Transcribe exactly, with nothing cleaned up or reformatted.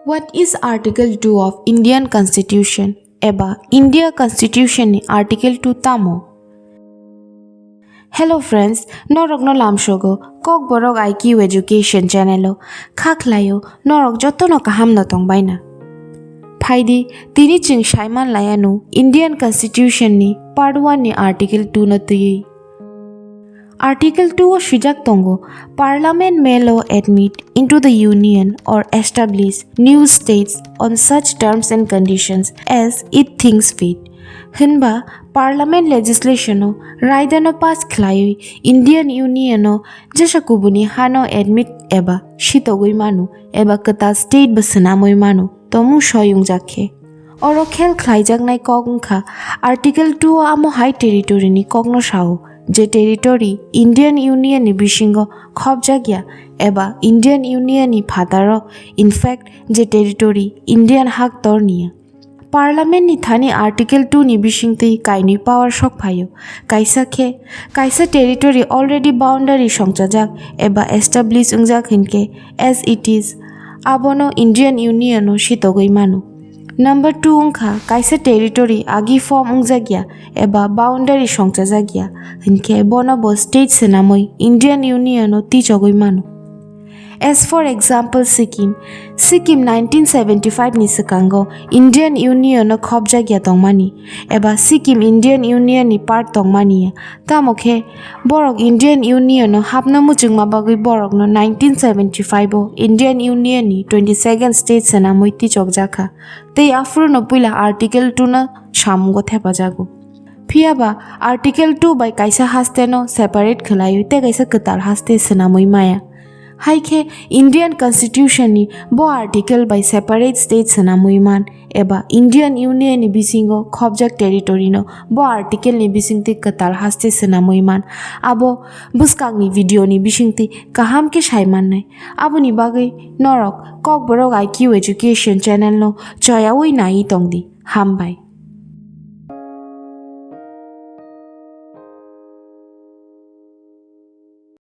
What is Article two of Indian Constitution? Eba India Constitution ni Article two tamo? Hello friends, norokno lamsogo Kokborok I Q Education channel o. Kha khlaio norok jotono kaham no tongbaina. Phaidi tini chwng saiman laiano Indian Constitution ni Part one ni Article two no twiwi. Article two o swijak tongo, Parliament may law admit into the Union or establish new states on such terms and conditions as it thinks fit. Hinba Parliament legislation o raida no pass khlaiwi Indian Union o jesa kubuni hano admit eba sitogwi manu eba kwtal state bo swnamwi manu tomung soi wngjak khe. Oro khel khlaijaknai kok wngkha Article two o amo hai territory ni kokno sao, je territory Indian Union ni bisingo khopjakya eba Indian Union ni phataro, in fact, je territory Indian hak torniya. Parliament ni thani Article two ni bisingtwi kainwi power sok phaio. Kaisa khe, kaisa territory already boundary songchajak eba establish wngjak hinkhe as it is, abono Indian Union o sitogwi mano. Number two wngkha kaisa territory agi form wngjakya eba boundary songchajakya hinkhe bono bo state swnamwi Indian Union o tichogwi mano. As for example, Sikkim. Sikkim nineteen seventy-five ni swkango Indian Union o khopjakya tongmani eba Sikkim Indian Union ni part tongmani, tamo khe borok Indian Union o hapna muchungma bagwi borokno nineteen seventy-five o Indian Union ni twenty-second state swnamwi tichokjakha. Tei aphuru no puila Article two no samungo thepajago. Phiyaba Article two bai kaisa haste no separate khwlaiwi tei kaisa kwtal haste swnamwi maya. Hai khe Indian Constitution ni bo article bai separate state swnamwi man eba Indian Union ni bisingo khopjak territory no bo article ni bisingtwi kwtal haste swnamwi man. Abo bwskang ni video ni bisingtwi kaham khe sai mannai. Aboni bagwi norok Kokborok I Q Education channel no choyawi naiwi tongdi. Hambai.